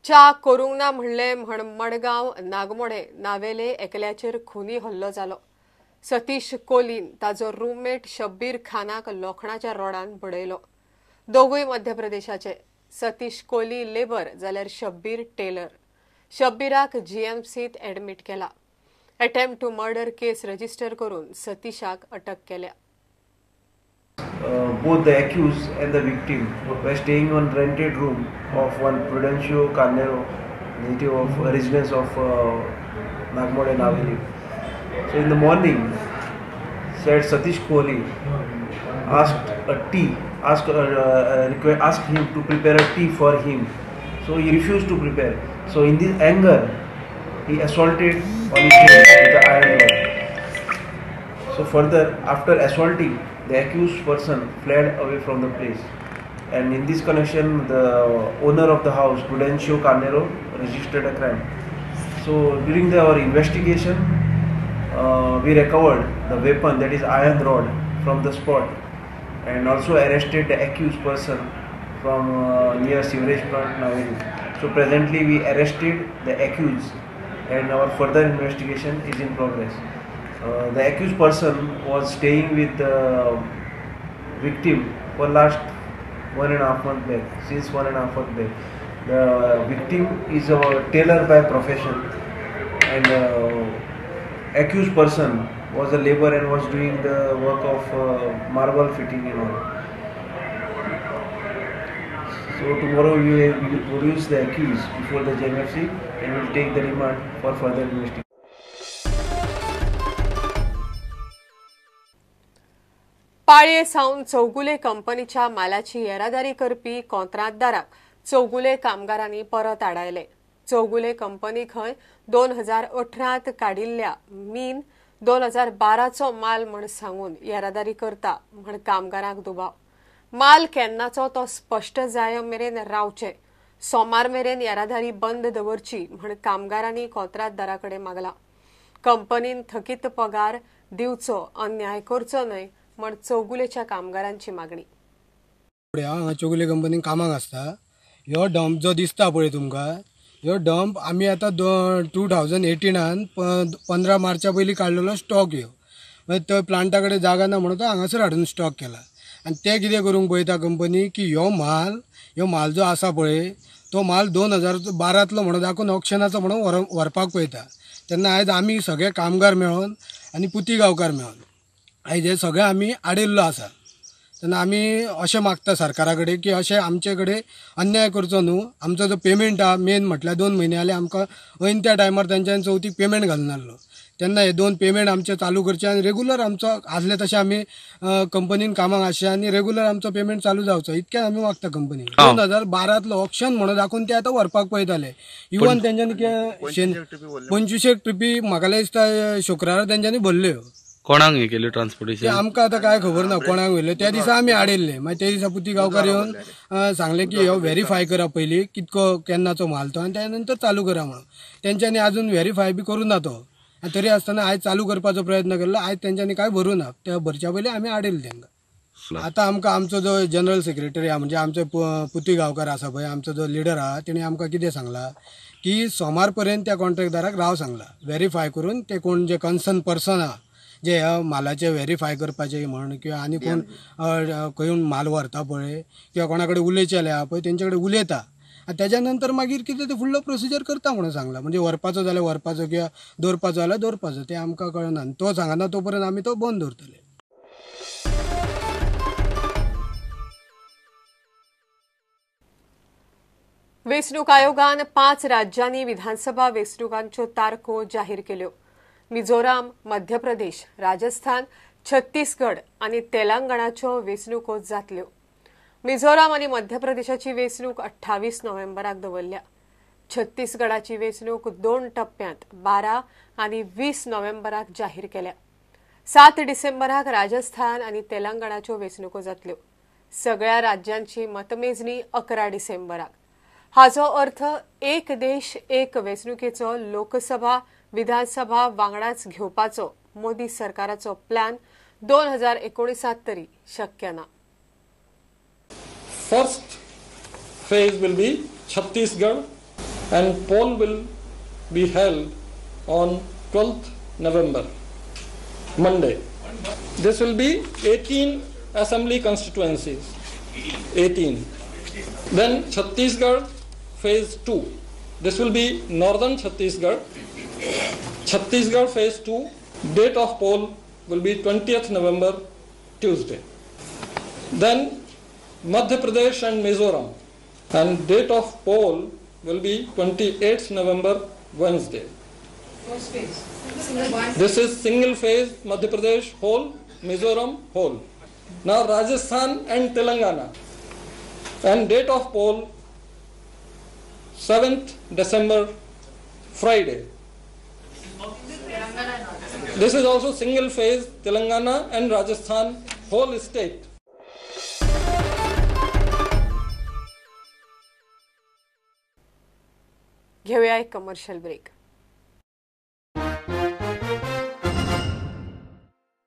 च्या करूंक ना म्हणले म्हण मडगांव नागमोडे नावेले एकल्याचेर खुनी हल्लो जालो. सतीश कोलीन ताजो रूममेट शब्बीर खानाक लोखणाच्या रोडान बडयलो. दोगूय मध्य प्रदेशाचे. सतीश कोली लेबर जाल्यार शब्बीर टेलर. शब्बीराक जीएमसीत एडमिट केला. Attempt to murder case register करून सतीशाक अटक केल्या. Both the accused and the victim were staying on rented room of one Prudencio Carnero, native of residence of Nagmode Naveli. So in the morning, said Satish Kohli asked a tea, asked him to prepare a tea for him. So he refused to prepare. So in this anger, he assaulted on his head with the iron rod. So further, after assaulting, the accused person fled away from the place, and in this connection the owner of the house, Prudencio Carnero, registered a crime. So during our investigation, we recovered the weapon, that is iron rod, from the spot, and also arrested the accused person from near sewerage plant Naveli. So presently we arrested the accused and our further investigation is in progress. The accused person was staying with the victim for last 1.5 month back, since 1.5 month back. The victim is a tailor by profession, and accused person was a labor and was doing the work of marble fitting and all. So tomorrow we will produce the accused before the JMFC and will take the remand for further investigation. पाळये सावन चौगुले कंपनीच्या मालाची येरादारी करपी कोंत्रातदाराक चौगुले कामगारांनी परत आडायले. Chowgule company खंय 2018 काडिल्ल्या मीन 2012चो माल म्हण सांगून येरादारी करता म्हण कामगारांक दुबाव. माल केन्नाचो तो स्पश्ट जाय मेरेन रावचे, सोमार मेरेन येरादारी बंद दवरची म्हण कामगारांनी कोंत्रातदारा कडेन मागला. कंपनीन थकीत पगार दिवचो, अन्याय करचो न्हय म्हण चौगुलेच्या कामगारांची मागणी. हांव चौगुले कंपनीन कामाक आसता. ह्यो डंप जो दिसता पळय तुमकां, ह्यो डंप आमी आतां 2018 15 मार्चा पयलीं काडलेलो स्टॉक ह्यो. मागीर तो प्लांटा कडेन जागा ना म्हणून तो हांगासर हाडून स्टॉक केला. आनी ते कितें करूंक पळयता कंपनी की ह्यो माल जो आसा पळय तो माल 2012तलो म्हणून दाखोवन ऑक्शनाचो म्हणून व्हरपाक पळयता. तेन्ना आयज आमी सगळे कामगार मेळोन आनी पुती गांवकार मेळोन आयज हे सगळे आमी आडयल्लो आसा. तेन्ना आमी अशें मागता सरकारा कडेन की अशें आमचे कडेन अन्याय करचो न्हू. आमचो जो पेमेंट आहा मेन म्हटल्यार 2 म्हयने जाले आमकां ऐन त्या टायमार तेंच्यानी चवथीक पेमेंट घालून आहलो. तेन्ना हे 2 पेमेंट आमचे चालू करचे आनी रेगुलर आमचो आसले तशें आमी कंपनीन कामाक आसचे आनी रेगुलर आमचो पेमेंट चालू जावचो इतकें आमी मागता कंपनीन. 2012तलो ऑक्शन म्हणून दाखोवन ते आतां व्हरपाक पळयताले. इवन तेंच्यांनी 25 ट्रिपी म्हाका दिसता शुक्रारा तेंच्यांनी भरल्यो. कोणाक हे केले ट्रान्सपोर्टेशन आमकां आतां काय खबर ना कोणाक व्हेल्यो. त्या दिसा आमी आडयल्ले. मागीर त्या दिसा पुती गांवकार येवन सांगले की ह्यो व्हेरीफाय करा पयलीं कितको केन्नाचो माल तो आनी त्या नंतर चालू करा म्हणून. तेंच्यांनी आजून व्हेरीफाय बी करूं ना तो. आनी तरी आसतना आयज चालू करपाचो प्रयत्न केल्लो. आयज तेंच्यांनी काय भरूं ना. त्या भरच्या पयलीं आमी आडयले तेंकां. आतां आमकां आमचो जो जनरल सेक्रेटरी आहा म्हणजे आमचो पुती गांवकार आसा पळय, आमचो जो लिडर आहा, तेणी आमकां कितें सांगलां की सोमार पर्यंत त्या कॉन्ट्रॅक्टदाराक राव सांगला व्हेरीफाय करून ते कोण जे कन्सर्न पर्सन आहा जे ह्या मालाचे व्हेरीफाय करपाचे म्हण किंवा आनी कोण खंय माल व्हरता पळय किंवा कोणा कडेन उलयचेले आहा पळय तेंचे कडेन उलयता आनी तेज्या नंतर मागीर कितें ते फुडलो प्रोसिजर करता म्हणून सांगला. म्हणजे व्हरपाचो जाल्यार व्हरपाचो किंवा दवरपाचो जाल्यार दवरपाचो तें आमकां कळना. आनी तो सांगना तो पर्यंत आमी तो बंद दवरतले. वेंचणूक आयोगान 5 राज्यांनी विधानसभा वेंचणुकांच्यो तारखो जाहीर केल्यो. मिझोराम, मध्य प्रदेश, राजस्थान, छत्तीसगड आनी तेलंगणाच्यो वेंचणुको जातल्यो. मिझोराम आनी मध्य प्रदेशाची वेंचणूक 28 नोव्हेंबराक दवरल्या. छत्तीसगडाची वेंचणूक 2 टप्प्यांत 12 आनी 20 नोव्हेंबराक जाहीर केल्या. 7 डिसेंबराक राजस्थान आनी तेलंगणाच्यो वेंचणुको जातल्यो. सगळ्या राज्यांची मतमेजणी 11 डिसेंबराक. हाजो अर्थ एक देश एक वेंचणुकेचो लोकसभा विधानसभा वांगडाच घेवपाचो मोदी सरकाराचो प्लॅन 2019 तरी शक्य ना. First phase will be Chhattisgarh, and poll will be held on 12th November, Monday. This will be 18 assembly constituencies, 18. Then Chhattisgarh phase 2. This will be northern Chhattisgarh. Chhattisgarh phase 2, date of poll will be 20th November, Tuesday. Then Madhya Pradesh and Mizoram, and date of poll will be 28th November, Wednesday. This is single phase, Madhya Pradesh whole, Mizoram whole. Now Rajasthan and Telangana, and date of poll 7th December, Friday. This is also single phase, Telangana and Rajasthan whole state. घेऊया एक commercial break.